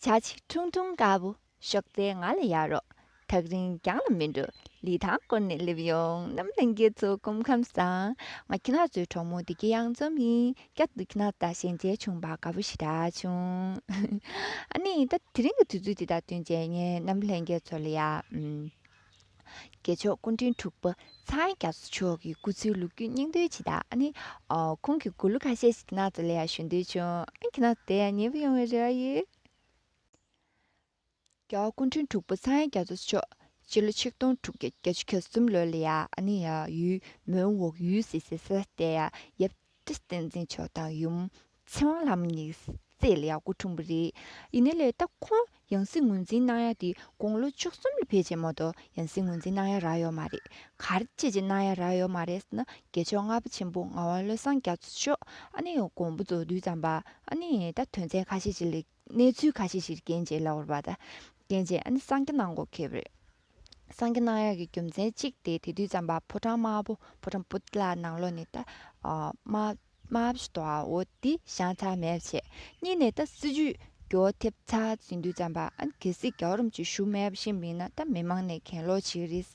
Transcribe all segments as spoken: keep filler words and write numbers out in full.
ད་ཅི་ཁྲུང་ཁྲུང་དཀར་པོ་གཤོག་རྩལ་ང་ལ་ཡར་རོགས། ཐག་རིང་རྒྱང་ལ་མི་འགྲོ། ལི་ཐང་བསྐོར་ནས་སླེབས་ཡོང་། རྣམ་ལྷན་རྒྱས་ཚོ་སྐུ་ཁམས་བཟང་། ང་ཁྱེད་རང་ཚོའི་གྲོགས་མོ་བདེ་སྐྱིད་གཡང་འཛོམས་ཡིན། བསྐྱར་དུ་ཁྱེད་རང་དང་ཞལ་མཇལ་བྱུང་བ་དགའ་པོ་ཞེ་དྲག་བྱུང་། ཨ་ནི་ད་དེ་རིང་གི་དུས་ཚོད་འདི་དང་བསྟུན་བྱས་ངས་རྣམ་ལྷན་རྒྱས་ཚོ་ལ་ཡ། ཨམ། རྒྱལ་མཆོག་སྐུ་ཕྲེང་དྲུག་པ་ཚངས་དབྱངས་རྒྱ་མཚོ་མཆོག་གི་སྐུ་ཚེའི་ལོ་རྒྱུས་སྙིང་བསྡུས་བྱེད་སྟངས། ཨ་ནི། ཨ། ཁོང་གི་མགུར་གླུ་ཁ་ཤས་ཤིག་ཁྱེད་རང་ཚོ་ལ་ཡ་ཞུ་འདོད་བྱུང་། ཨ། ཁྱེད་རང་ཚོ་དེ་ཡ་མཉེས་པོ་ཡོང་བའི་རེ་བ་ཡོད། རྒྱལ་བ་སྐུ་ཕྲེང་དྲུག་པ་ཚངས་དབྱངས་རྒྱ་མཚོ་མཆོག་སྤྱི་ལོ་ཆིག་སྟོང་དྲུག་བརྒྱ་བརྒྱད་ཅུ་གྱ་གསུམ་ལོ་ལ་ཡ། ཨ་ནི་ཡ་ཡུལ་མོན་ཝོག་ཡུལ་ཟེར་སའི་ས་དེ་ཡ་ཡབ་བཀྲ་ཤིས་བསྟན་འཛིན་མཆོག་དང་ཡུམ་ཚེ་དབང་ལྷ་མོ་གཉིས་ཀྱི་སྲས་ལ་ཡ་སྐུ་འཁྲུངས་པ་རེད། ཡིན་ནའི་ལས་ད་ཁོང་ཡང་སྲིད་ངོས་འཛིན་གནང་ཡ་དེ་དགུང་ལོ་བཅུ་གསུམ་ལ་ཕེབས་རྗེས་མ་གཏོགས་ཡང་སྲིད་ངོས་འཛིན་གནང་ཡ་རག་ཡོད་མ་རེད། ག་རེ་བྱས་བྱས་གནང་ཡ་རག་ཡོད་མ་རེད་ཟེར་ན། རྒྱལ་མཆོག་ལྔ་པ་ཆེན་པོ་ངག་དབང་བློ་བཟང་རྒྱ་མཚོ་མཆོག་ཨ་ནི་དགོངས་པ་རྫོགས་དུས་ཙམ་པ། ཨ་ནི་ད་དོན་ཚན་ཁ་ཤས་ཤིག་ལ། གནས་ཚུལ་ཁ་ཤས་ཤིག་རྐྱེན་བྱས་ལབ་དགོས་རེད་པ། ད་རྐྱེན་བྱས་ཨ་ནི་སངས་རྒྱས་གནང་དགོས་ཁེལ་བ་རེད། སངས་རྒྱས་གནང་ཡག་གི་རྒྱུ་མཚན་གཅིག་དེ་དེ་དུས་ཙམ་པ་ཕོ་བྲང་དམར་པོ། ཕོ་བྲང་བུ་ཏི་ལ་ནང་ལོགས་ནས་ད། ཨ། དམར་དམར་ཞིག་འདུག་ཨ། འོ་དེ་བཞེངས་ཚར་མེད་པ་བྱས། གཉིས་ནས་ད་སྲིད་བྱུས་འགྱུར་བ་ཐེབས་ཚར་ཟིན་དུས་ཙམ་པ། ཨ། གལ་སྲིད་རྒྱལ་བ་རིན་པོ་ཆེ་བཞུགས་མེད་པ་ཤེས་པ་ཡིན་ན་ད་མི་མང་ནས་གྱེན་ལོག་བྱེད་ཀྱི་རེད།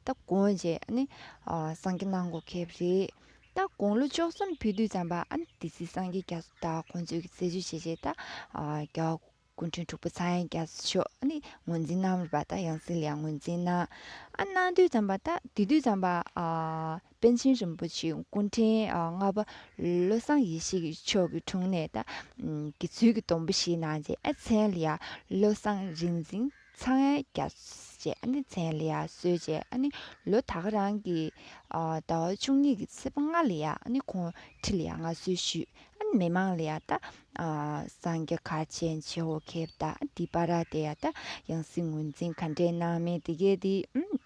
ད་དགོངས་བྱས་ཨ་ནི། ཨ། སངས་རྒྱས་གནང་དགོས་ཁེལ་བ་རེད། ད་དགུང་ལོ་བཅུ་གསུམ་ཕེབས་དུས་ཙམ་པ། ཨ་ནི་སྡེ་སྲིད་སངས་རྒྱས་རྒྱ་མཚོ་དང་ཁོང་ཚོས་ཀྱི་རྩད་གཅོད་བྱས་བྱས། ད། ཨ། རྒྱལ་བ་སྐུ་ཕྲེང་དྲུག་པ་ཚངས་དབྱངས་རྒྱ་མཚོ་མཆོག་ཨ་ནི་ངོས་འཛིན་གནང་བ་རེད་པ། ད་ཡང་སྲིད་ལ་ཡང་ངོས་འཛིན་གནང་། ཨ། གནང་དུས་ཙམ་པ། ད་དེ་དུས་ཙམ་པ། ཨ། པཎ་ཆེན་རིན་པོ་ཆེ་སྐུ་ཕྲེང་ལྔ་པ་བློ་བཟང་ཡེ་ཤེས་མཆོག་གི་དྲུང་ནས་ད། ཨམ། དགེ་ཚུལ་གྱི་སྡོང་པོ་ཞིག་གནང་རྗེས། ཨ། མཚན་ལ་ཡ་བློ་བཟང་རིག་འཛིན་ཚངས་དབྱངས་རྒྱ་མཚོ་ཞེས་ཨ་ནི་མཚན་ལ་ཡ་གསོལ་རྗེས། ཨ་ནི་ལོ་ད་ག་རང་གི། ཨ། ཟླ་བ་བཅུ་གཉིས་ཀྱི་ཚེས་པ་ལྔ་ལ་ཡ་ཨ་ནི་ཁོང་ཁྲི་ལ་ཡ་མངའ་གསོལ་ཞུས། ཨ་ནི་མི་མང་ལ་ཡ་ད། ཨ། སངས་རྒྱས་ག་རེ་བྱས་ན་བྱེད་དགོས་ཁེལ་བ། ད་འདི་བར་དེ་ཡ་ད་ཡང་སྲིད་ངོས་འཛིན་ག་འདྲས་གནང་མིན་དེ་གས་དེ། ཨུམ།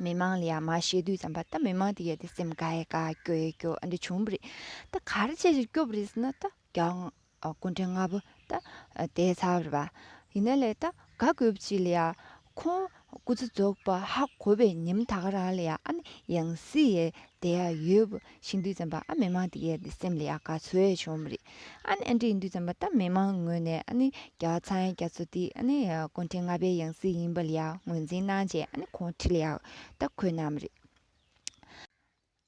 མི་མང་ལ་ཡ་མར་བཤད་དུས་ཙམ་པ། ད་མི་མང་དེ་གས་དེ་སེམས་དགའ་ཡ་དགའ། སྐྱོ་ཡ་སྐྱོ། ཨ་འདྲས་བྱུང་བ་རེད། ད་ག་རེ་བྱས་ཀྱི་སྐྱོ་པོ་རེད་ཟེར་ན། ད་རྒྱལ་བ། ཨ། སྐུ་ཕྲེང་ལྔ་པ་ད། ཨ། འདས་ཚར་བ་རེད་པ། ཡིན་ནའི་ལས་ད་དགའ་དགོས་པ་ཅིག་ལ་ཡ། ཁོང་སྐུ་ཚེ་རྫོགས་པ་ཧ་གོ་བའི་ཉིན་ད་ག་རང་ལ་ཡ། ཨ་ནི་ཡང་སྲིད་ཡ་དེ་ཡ་ཡོད་པ་ཤེས་དུས་ཙམ་པ། ཨ། མི་མང་དེ་གས་དེ་སེམས་ལ་ཡ་དགའ་ཚོར་ཡ་བྱུང་བ་རེད། ཨ་ནི་ཨ་འདྲས་ཡིན་དུས་ཙམ་པ། ད་མི་མང་ངོས་ནས་ཨ་ནི་རྒྱལ་བ་ཚངས་དབྱངས་རྒྱ་མཚོ་དེ་ཨ་ནི་སྐུ་ཕྲེང་ལྔ་པའི་ཡང་སྲིད་ཡིན་པ་ལ་ཡ་ངོས་འཛིན་གནང་རྗེས། ཨ་ནི་ཁོང་ཁྲི་ལ་ཡ་ད་འཁོད་གནང་བ་རེད།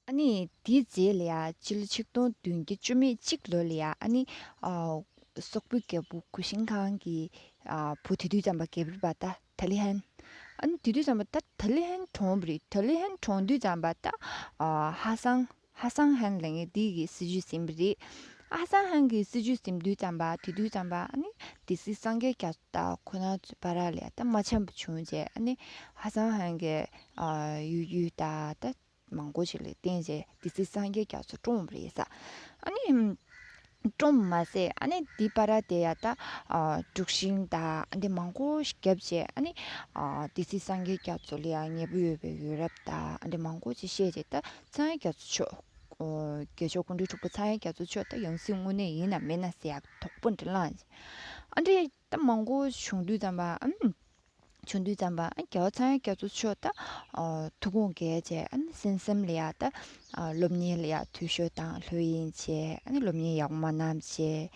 ཨ་ནི་དེའི་རྗེས་ལ་ཡ་སྤྱི་ལོ་ཆིག་སྟོང་བདུན་བརྒྱ་བཅུ་མེད་གཅིག་ལོ་ལ་ཡ། ཨ་ནི། ཨ། སོག་པོའི་རྒྱལ་པོ་གུ་ཤིན་ཁང་གི། ཨ། བུ་དེ་དུས་ཙམ་པ་རྒྱལ་པོ་རེད་པ། ད་ཏཱ་ལི་ཧན། ཨ་ནི་དེ་དུས་ཙམ་པ་ད་ཏཱ་ལི་ཧན་གྲོངས་པ་རེད། ཏཱ་ལི་ཧན་གྲོངས་དུས་ཙམ་པ་ད། ཨ། ཧ་སང་། ཧ་སང་ཧན་ལབ་མཁན་དེ་གི་སྲིད་བྱུས་ཟིན་པ་རེད། ཧ་སང་ཧན་གྱི་སྲིད་བྱུས་ཟིན་དུས་ཙམ་པ། དེ་དུས་ཙམ་པ་ཨ་ནི་སྡེ་སྲིད་སངས་རྒྱས་རྒྱ་མཚོ་དང་ཁོ་རང་ཚོའི་བར་ལ་ཡ་ད་མ་འཆམ་པ་བྱུང་རྗེས། ཨ་ནི་ཧ་སང་ཧན་གྱི། ཨ། གཡོ་སྒྱུ་དང་ད་མང་པོ་ཞིག་ལ་བརྟེན་རྗེས་སྡེ་སྲིད་སངས་རྒྱས་རྒྱ་མཚོ་བཀྲོངས་པ་རེད་ས། ཨ་ནི་བཀྲོངས་པ་མ་ཟད། ཨ་ནི་འདི་བར་དེ་ཡ་ད། ཨ། དཀྲུག་ཤིང་དང་འདི་མང་པོ་ཞིག་བརྒྱབ་རྗེས། ཨ་ནི། ཨ། སྡེ་སྲིད་སངས་རྒྱས་རྒྱ་མཚོ་ལ་ཡ་ཉེ་པོ་ཡོད་པའི་ཡུལ་རབས་དང་འདི་མང་པོ་ཞིག་བཤད་རྗེས། ད་ཚངས་དབྱངས་རྒྱ་མཚོ་མཆོག། ཨོ། རྒྱལ་མཆོག་སྐུ་ཕྲེང་དྲུག་པ་ཚངས་དབྱངས་རྒྱ་མཚོ་མཆོག་ད་ཡང་སྲིད་དངོས་གནས་ཡིན་ནམ་མིན་ན་ཟེར་ཡག་དོགས་པ་འདྲ་ལངས། ཨ་འདྲས་ད་མང་པོ་བྱུང་དུས་ཙམ་པ། ཨམ། བྱུང་དུས་ཙམ་པ། ཨ། རྒྱལ་བ་ཚངས་དབྱངས་རྒྱ་མཚོ་མཆོག་ད། ཨ། ཐུགས་དགོངས་འགལ་བྱས། ཨ་ནི་གསན་བསམ་ལ་ཡ་ད། ཨ། སློབ་གཉེར་ལ་ཡ་འཐུས་ཤོར་དང་ལྷོད་གཡེང་བྱས། ཨ་ནི་སློབ་གཉེར་ཡག་པོ་མ་གནང་བྱས།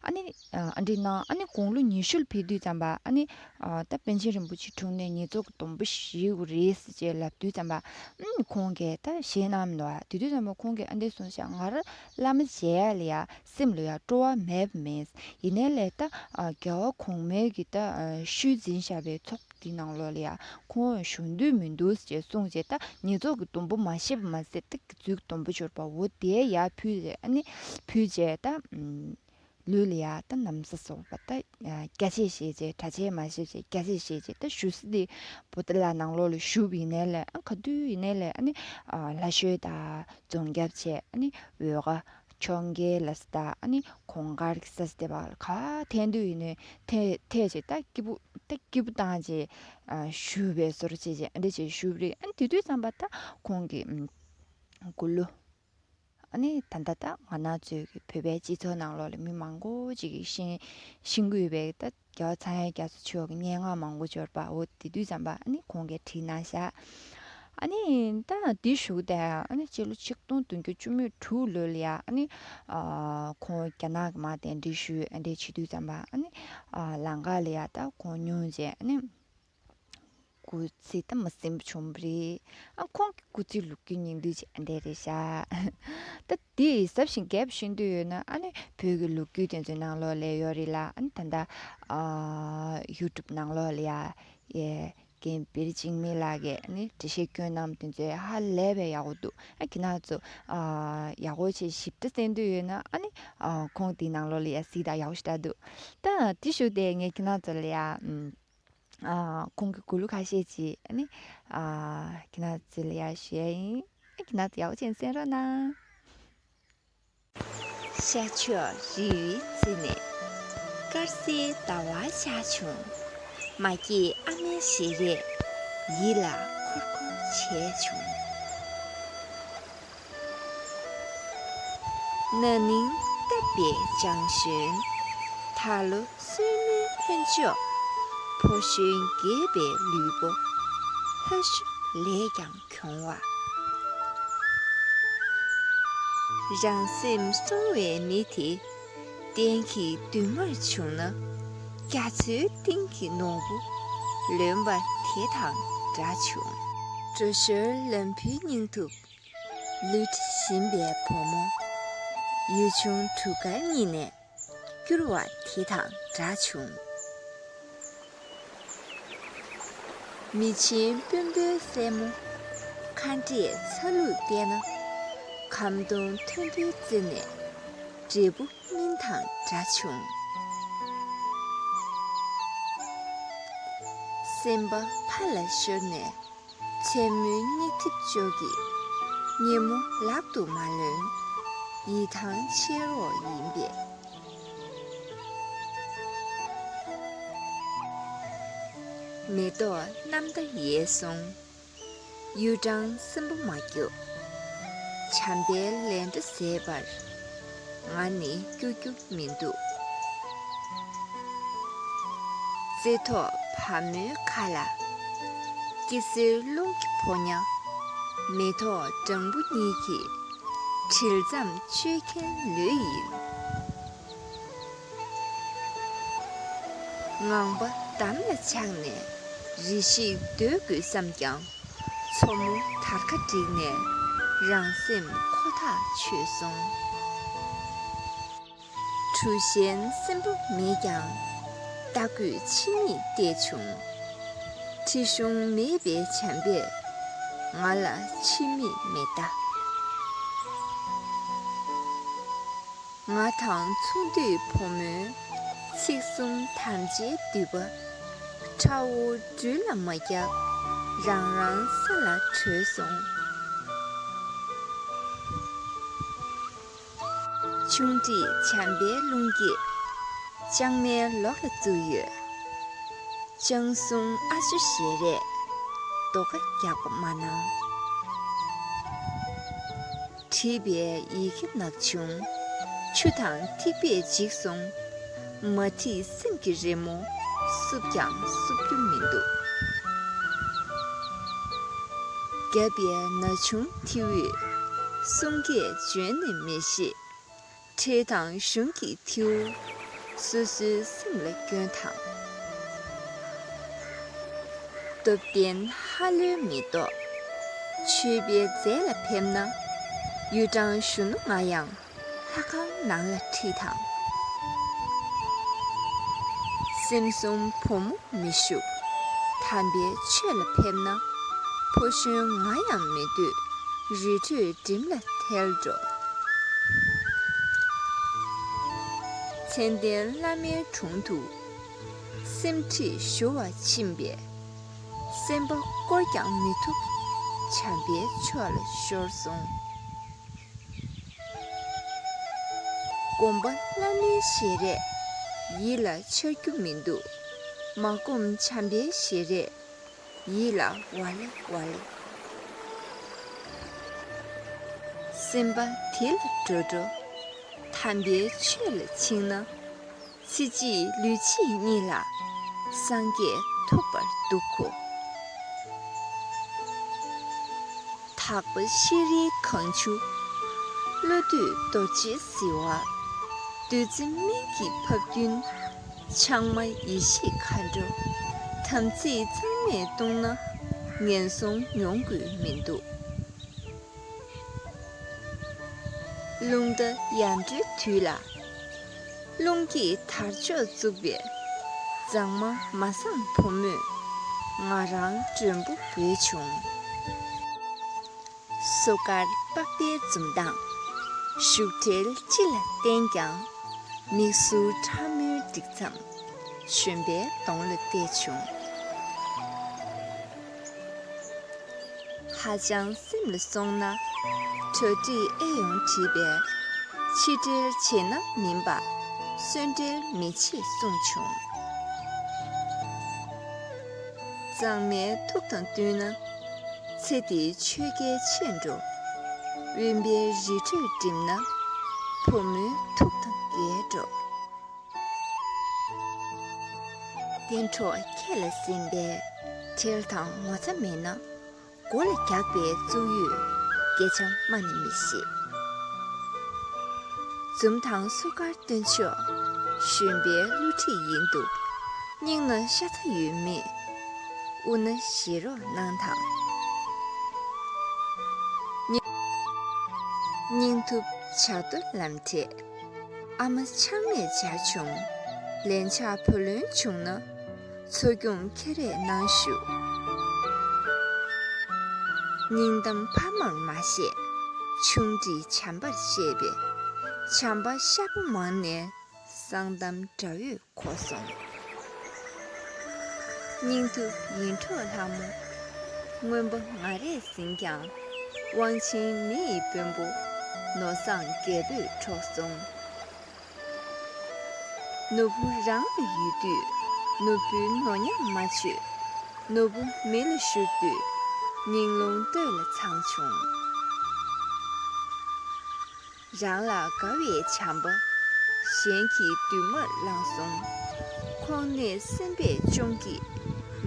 ཨ་ནི། ཨ། ཨ་འདྲས་གནང་། ཨ་ནི་དགུང་ལོ་ཉི་ཤུ་ལ་ཕེབས་དུས་ཙམ་པ། ཨ་ནི། ཨ། ད་པཎ་ཆེན་རིན་པོ་ཆེ་དྲུང་ནས་ཉེས་ཚབས་ཀྱི་སྡོང་པོ་བཞེས་དགོས་རེད་ཟེར་བྱས་ལབ་དུས་ཙམ་པ། ཨ་ནི་ཁོང་གིས་ད་བཞེས་གནང་མི་འདུག་ཨ། དེ་དུས་ཙམ་པ་ཁོང་གིས་ཨ་འདྲས་གསུངས་ཤག་ང་རང་བླ་མ་མཇལ་ཡ་ལ་ཡ་སེམས་ལ་ཡ་སྤྲོ་བ་མེད་པ་མིན། ཡིན་ནའི་ལས་ད། ཨ། རྒྱལ་བ་གོང་མའི་གི་ད། ཨ། ཤུལ་འཛིན་བཞག་པའི་ཚོགས་འདི་ནང་ལོགས་ལ་ཡ་ཁོང་བཞུགས་འདོད་མི་འདུག་ཅེས་གསུངས་རྗེས། ད་ཉེས་ཚབས་ཀྱི་སྡོང་པོ་མ་བཞེས་པ་མ་ཟད། ད་དགེ་ཚུལ་གྱི་སྡོང་པོ་འབྱོར་པ་འོ་དེ་ཡར་ཕུལ་རྗེས། ཨ་ནི་ཕུལ་རྗེས་ད། ཨམ། ལུས་ལ་ཡ་ད་ན་བཟའ་སོགས་པ་ད། ཨ། རྒྱ་ཆས་བཞེས་རྗེས། གྲྭ་ཆས་མ་བཞེས་རྗེས་རྒྱ་ཆས་བཞེས་རྗེས། ད་བཞུགས་ས་དེ་བུ་ཏི་ལ་ནང་ལོགས་ལ་བཞུགས་པ་ཡིན་ནའི་ལས། ཨ། ག་དུས་ཡིན་ནའི་ལས། ཨ་ནི། ཨ། ལྷ་བཤོས་དང་རྫོང་རྒྱབ་བྱས། ཨ་ནི་འོལ་ཁ་ཆོས་རྒྱལ་ལ་ས་དང་། ཨ་ནི་གོང་དཀར་གྱི་ས་ས་དེ་བ་ལ་ག་ཐད་དུས་ཡིན་ནའི་ཐད་ཐད་བྱས། ད་སྐྱིད་པོ། ད་སྐྱིད་པོ་བཏང་བྱས། ཨ། བཞུགས་པའི་བཟོ་འདྲ་བྱས་བྱས། ཨ་འདྲས་བྱས་བཞུགས་པ་རེད། ཨ་ནི་དེ་དུས་ཙམ་པ་ད་ཁོང་གི། ཨམ། མགུར་གླུ། ཨ་ནི་ད་ལྟ་ད་ང་རང་ཚོའི་གི་བོད་པའི་སྤྱི་ཚོགས་ནང་ལོགས་ལ་མི་མང་པོ་ཅིག་གིས་ཤེས་ཤེས་ཀྱི་ཡོད་པའི། ད་རྒྱལ་བ་ཚངས་དབྱངས་རྒྱ་མཚོ་མཆོག་གི་སྙན་ངག་མང་པོ་འབྱོར་པ་འོ་དེ་དུས་ཙམ་པ་ཨ་ནི་ཁོང་གིས་བྲིས་གནང་ཤག། ཨ་ནི་ད་འདི་ཞུ་དེ་ཨ་ནི་སྤྱི་ལོ་ཆིག་སྟོང་བདུན་བརྒྱ་བཅུ་མེད་དྲུག་ལོ་ལ་ཡ་ཨ་ནི་ཨ་ཁོང་རྒྱ་ནག་གི་མར་གདན་འདྲེན་ཞུས་ཨ་འདྲས་བྱེད་དུས་ཙམ་པ་ཨ་ནི་ཨ་ལམ་ཁ་ལ་ཡ་ད་ཁོང་མྱོང་བྱས་ཨ་ནི་སྐུ་ཚེ་ད་མ་ཟིན་པ་བྱུང་བ་རེད། ཨ་ཁོང་གི་སྐུ་ཚེའི་ལོ་རྒྱུས་སྙིང་བསྡུས་ཅིག་ཨ་འདྲས་རེད་ཤག་ད་འདི་ཟབ་ཞིང་རྒྱས་པ་ཤེས་འདོད་ཡོད་ན་ཨ་ནི་བོད་ཀྱི་ལོ་རྒྱུས་དེ་ཚོའི་ནང་ལོགས་ལ་ཡོད་རེད་ལ། ཨ་ནི་ད་ལྟ་ཨ་ཡུ་ཊུབ་ནང་ལོགས་ལ་ཡ་ཡེ། རྒན་བེར་འཇིགས་མེད་ལགས་ཀྱིས་ནི་འགྲེལ་བཤད་བསྐྱོན་གནང་དེ་ཚོ་ཧ་ལས་པའི་ཡག་པོ་འདུག་ཨ་ཁྱེད་རང་ཚོ་ཨ་ཡག་པོ་བྱས་ཞིབ་ཕྲ་གསན་འདོད་ཡོད་ན་ཨ་ནི་ཨ་ཁོང་དེའི་ནང་ལོགས་ལ་ཡ་གཟིགས་དང་། ཡག་པོ་ཞེ་དྲག་འདུག་ད་དེ་ཞུ་དེ་ངས་ཁྱེད་རང་ཚོ་ལ་ཡ་ཨ་ཁོང་གི་མགུར་གླུ་ཁ་ཤས་ཅིག་ཨ་ནི་ཨ་ཁྱེད་རང་ཚོ་ལ་ཡ་ཞུ་ཡ་ཡིན། ཨ་ཁྱེད་རང་ཚོ་ཡག་པོ་བྱས་གསན་རོགས་གནང་། ཤར་ཕྱོགས་རི་བོའི་རྩེ་ནས། དཀར་གསལ་ཟླ་བ་ཤར་བྱུང་། མ་སྐྱེས་ཨ་མའི་ཞལ་རས། ཡིད་ལ་འཁོར་འཁོར་བྱས་བྱུང་། ན་ནིང་བཏབ་པའི་ལྗང་གཞོན། ད་ལོ་སོན་མོའི་ཕོན་ཆོག་ཕོ་གཞོན་རྒས་པའི་ལུས་པོ། ལྷ་གཞུ་ལས་ཀྱང་གྱོང་བ། རང་སེམས་སྲུང་བའི་མི་དེ། གཏན་གྱི་འདུན་མར་བྱུང་ན། རྒྱ་མཚོའི་གཏིང་གི་ནོར་བུ། ལོན་པ་དེ་དང་འདྲ་བྱུང་། འགྲོ་ཞོར་ལམ་བུའི་སྙིང་ཐུབ། ལུས་ཁྲི་ཞིམ་པའི་བུ་མོ། ཡུལ་ལྗོངས་གྲུ་ཁར་གཉིད་ནས། སྐྱུར་བ་དེ་དང་འདྲ་བྱུང་། མི་ཆེན་དཔོན་པོའི་སྲས་མོ། ཁ་འབྲས་ཚ་ལུག་བལྟས་ན། ཁམ་སྡོང་མཐོན་པོའི་རྩེ་ནས། འབྲས་བུ་སྨིན་དང་འདྲ་བྱུང་། སེམས་པ་ཕར་ལ་ཤོར་ནས། མཚན་མོའི་སྙིགས་དེབ་ཅོག་གིས། ཉིན་མོ་ལག་ཏུ་མ་ལོན། ཡིད་ཐང་ཆད་རོགས་ཡིན་པས། མེ་ཏོག་རྣམ་དག་ཡལ་སོང་། གཡུ་སྦྲང་སྲིན་པོ་མ་སྐྱོབ། བྱམས་པའི་ལན་གྲངས་ཟད་པར། ང་ནི་སྐྱོ་རྒྱུ་མི་འདུག་རྩེ་ཐོག་བ་མོའི་ཁ་ལ། སྐྱི་སེར་རླུང་གིས་ཕོ་ཉ། མེ་ཏོག་སྦྲང་བུ་གཉིས་ཀྱིས། དྲིལ་ཙམ་གཅོད་མཁན་ལུས་ཡིན། ངང་པ་འདམ་ལ་ཆགས་ནས། རེ་ཞིག་སྡོད་དགོས་བསམས་ཀྱང་། མཚོ་མོ་དར་ཁ་བསྒྲིགས་ནས། རང་སེམས་ཁོ་ཐག་ཆོད་སོང་། གྲུ་གཞན་སྲིན་པོ་མེད་ཀྱང་། རྟ་རྒོད་ཕྱི་མིག་བལྟས་བྱུང་། དྲི་བསུང་མེད་པའི་བྱམས་པས། ང་ལ་ཕྱི་མིག་མེ་ལྟ། ང་དང་མཚུངས་འདུས་བུ་མོའི། ཚིག་གསུམ་དམ་བཅའི་མདུད་པ། ཁྲ་བོ་སྦྲུལ་ལ་མ་བརྒྱབ། རང་རང་ས་ལ་བྲོས་སོང་། ཆུང་འདྲིས་བྱམས་པའི་རླུང་སྐྱེས། ལྕང་མའི་ལོགས་ལ་བཙུགས་ཡོད། ལྕང་ཟུང་ཨ་ཅོ་ཞལ་རས། རྡོ་ཁ་རྒྱག་པ་མ་གནང་། བྲིས་པའི་ཡི་གེ་ནག་ཆུང་། ཆུ་དང་ཐིགས་པས་འཇིག་སོང་། མ་བྲིས་སེམས་ཀྱི་རི་མོ། བསུབས་ཀྱང་བསུབ་རྒྱུ་མི་འདུག་རྒྱབ་པའི་ན་ཆུང་ཐིའུས། གསུང་སྐད་འཇོན་ནི་མི་ཤེས། ཁྲེལ་དང་གཞུང་གི་ཐིའུ། སོ་སོའི་སེམས་ལ་སྐྱོན་དང་། སྟོབས་ལྡན་ཧ་ལོའི་མེ་ཏོག་མཆོད་པའི་རྫས་ལ་ཕེབས་ན། གཡུ་སྦྲང་གཞོན་ནུ་ང་ཡང་ལྷ་ཁང་ནང་ལ་ཁྲིད་དང་། སེམས་སྲུང་བུ་མོ་མི་བཞུགས། དམ་པའི་ཆོས་ལ་ཕེབས་ན། ཕོ་གཞོན་ང་ཡང་མི་སྡོད། རི་ཁྲོད་འགྲིམ་ལ་ཐལ་འགྲོ། མཚན་ལྡན་བླ་མའི་དྲུང་དུ། སེམས་ཁྲིད་ཞུ་བར་ཕྱིན་པས། སེམས་པ་བསྐོར་ཀྱང་མི་ཐུབ། བྱམས་པའི་ཕྱོགས་ལ་ཤོར་སོང་། སྒོམ་པ་བླ་མའི་ཞལ་རས། ཡིད་ལ་འཆར་རྒྱུ་མི་འདུག་མ་སྒོམ་བྱམས་པའི་ཞལ་རས། ཡིད་ལ་ཝ་ལེ་ཝ་ལེ། སེམས་པ་དེ་ལ་འགྲོ་འགྲོ། དམ་པའི་ཆོས་ལ་ཕྱིན་ན། ཚེ་གཅིག་ལུས་གཅིག་གཉིས་ལ། སངས་རྒྱས་ཐོབ་པར་འདུག་གོ། འཕགས་པ་ཤྲཱི་ཁང་ཆུ། ཀླུ་བདུད་རྡོ་རྗེ་ཟིལ་བ། བདུད་རྩི་སྨན་གྱི་ཕབ་རྒྱུན། ཕྱག་མ་ཡེ་ཤེས་མཁའ་འགྲོ། དམ་ཚིག་གཙང་མས་བཏུང་ན། ངན་སོང་མྱོང་དགོས་མི་འདུག་རླུང་རྟ་ཡར་འགྲོའི་དུས་ལ། རླུང་གིས་དར་ལྕོག་བཙུགས་པའི། མཛངས་མ་མ་བཟང་བུ་མོས། ང་རང་མགྲོན་པོ་འབོད་བྱུང་། སོ་དཀར་པགས་པའི་འཛུམ་མདངས། བཞུགས་གྲལ་སྤྱི་ལ་བསྟན་ཀྱང་། མིག་ཟུར་ཕྲ་མོའི་འགྲིག་མཚམས། གཞོན་པའི་གདོང་ལ་བལྟས་བྱུང་། ཧ་ཅང་སེམས་ལ་སོང་ན། གྲ་སྒྲིག་ཨེ་ཡོང་དྲིས་པས། ཕྱི་འབྲེལ་བྱེད་ན་མིན་པ། གསོལ་འདྲེན་མི་བྱེད་གསུངས་བྱུང་། གཙང་མའི་ཐུགས་དང་བསྟུན་ན། ཚེ་འདིའི་ཆོས་སྐལ་ཆད་འགྲོ། དབེན་པའི་རི་ཁྲོད་འགྲིམ་ན། བུ་མོའི་ཐུགས་དང་འགལ་འགྲོ། བསྟན་འགྲོ་ཁྱེད་ལ་གསན་པའི། ཁྲེལ་དང་ངོ་ཚ་མེད་ན། མགོ་ལ་རྒྱག་པའི་གཙུག་གཡུས། སྐད་ཆ་སྨྲ་ནི་མི་ཤེས། འཛུམ་དང་སོ་དཀར་སྟོན་ཕྱོགས། གཞོན་པའི་བསླུ་བྲིད་ཡིན་འདུག་སྙིང་ན་ཤ་ཚ་ཡོད་མེད། དབུ་ན་བཞེས་རོགས་གནང་དང་། སྙིང་སྙིང་ཐུབ་བྱ་དོ་ལམ་འབྲས། ཨ་མ་ཆགས་མེད་སྦྱར་བྱུང་། ལན་ཆགས་བུ་ལོན་བྱུང་ན། འཚོ་སྐྱོང་ཁྱེད་རས་གནང་ཞུ། སྙིང་གཏམ་ཕ་མར་མ་བཤད། ཆུང་འདྲིས་བྱམས་པར་བཤད་པས། བྱམས་པ་ཤ་པོ་མང་ནས། གསང་གཏམ་དགྲ་བོས་གོ་སོང་། སྙིང་ཐུབ་ཡིད་འཕྲོག་ལྷ་མོ། རྔོན་པ་ང་རས་ཟིན་ཀྱང་། དབང་ཆེན་མི་ཡི་དཔོན་པོ། ནོར་བཟང་རྒྱལ་པོས་འཕྲོག་སོང་། ནོར་བུ་རང་ལ་ཡོད་དུས། ནོར་བུའི་ནོར་ཉམས་མ་བཅོས། ནོར་བུ་མེ་ལ་བཞུར་དུས། སྙིང་རླུང་སྟོད་ལ་འཚང་བྱུང་། རང་ལ་དགའ་བའི་བྱམས་པ། གཞན་གྱི་འདུན་མར་བླངས་སོང་། ཁོང་ནད་སེམས་པས་གཅོང་གིས།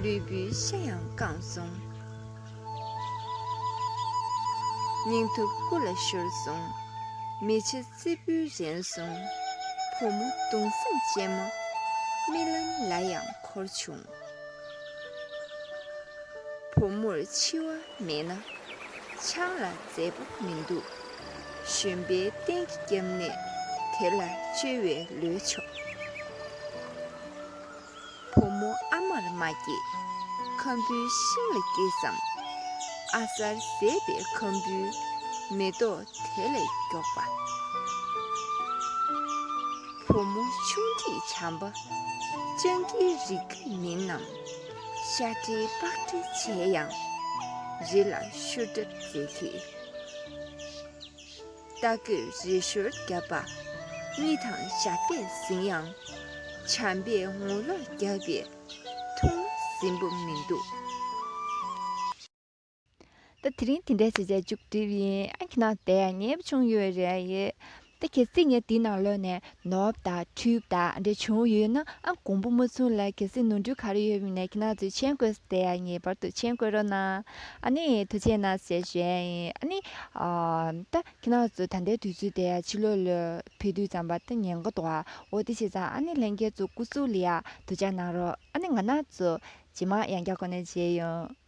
ལུས་པོའི་ཤ་ཡང་བཀང་སོང་། སྙིང་ཐུབ་སྐུ་ལ་ཤོར་སོང་། མི་ཆེ་རྩེ་ཕུད་རན་སོང་། བུ་མོ་གདུང་སེམས་ཅན་མ། རྨི་ལམ་ལ་ཡང་འཁོར་བྱུང་། བུ་མོར་འཆི་བ་མེད་ན། ཆང་ལ་མཛེས་པོ་མི་འདུག་གཞོན་པའི་གཏན་གྱི་སྐྱབས་གནས། དེ་ལ་བཅོལ་བའི་ལོས་ཆོག་བུ་མོ་ཨ་མར་མ་སྐྱེས། ཁམ་བུའི་ཤིང་ལ་སྐྱེས་སམ། ཨ་གསར་ཟད་པའི་ཁམ་བུའི། མེ་ཏོག་དེ་ལས་མགྱོགས་པ། བུ་མོ་ཆུང་འདྲིས་བྱམས་པ། སྤྱང་ཀིའི་རིགས་མིན་ནམ། ཤ་འདྲིས་པགས་འདྲིས་བྱས་ཡང་། རི་ལ་ཤུར་འདྲ་མཛེས་གི། རྟ་རྒོད་རི་ཤོར་བརྒྱབ་པ། གཉིད་དང་ཞགས་པས་ཟིན་ཡང་། བྱམས་པས་ངོ་ལོག་བརྒྱབ་པའི། ཐུང་ཟིན་པོ་མི་འདུག་ད་དེ་རིང་དེ་འདྲ་བྱས་བྱས་མཇུག་སྒྲིལ་ཡིན། ཨ་ཁྱེད་རང་དེ་ཡང་ཉེ་བ་བྱུང་ཡོད་རེད་ཡེ། ད་གལ་སྲིད་ངས་དེའི་ནང་ལོགས་ནས་ནོར་བ་དང་འཁྲུལ་བ་དང་འདྲ་བྱུང་ཡོད་ན། ཨ་དགོངས་པ་མ་ཚོམ་ལ། གལ་སྲིད་ནོར་འཁྲུལ་ག་རེ་ཡོད་མིན་ནས་ཁྱེད་རང་ཚོས་མཆན་བཀོད་ས་དེ་ཡང་ངེས་པར་དུ་མཆན་བཀོད་རོགས་གནང་། ཨ་ནི་ཐུགས་རྗེ་གནང་ཞེས་ཞུ་ཡ་ཡིན། ཨ་ནི་ཨ་ད་ཁྱེད་རང་ཚོ་ད་ལྟའི་དུས་ཚོད་དེ་ཡང་ཕྱི་ལོགས་ལ་ཕེབས་དུས་ཙམ་པ་ད་ཉེན་ཁ་འདུག་ཨ། འོ་དེ་བྱས་ཙང་ཨ་ནི་ལྷན་རྒྱས་ཚོ་སྐུ་གཟུགས་ལ་ཡ་ཐུགས་ཅག་གནང་རོགས། ཨ་ནི་ང་རང་ཚོ་རྗེས་མ་ཡང་བསྐྱར་གོ་གནས་མཇལ་ཡོང་།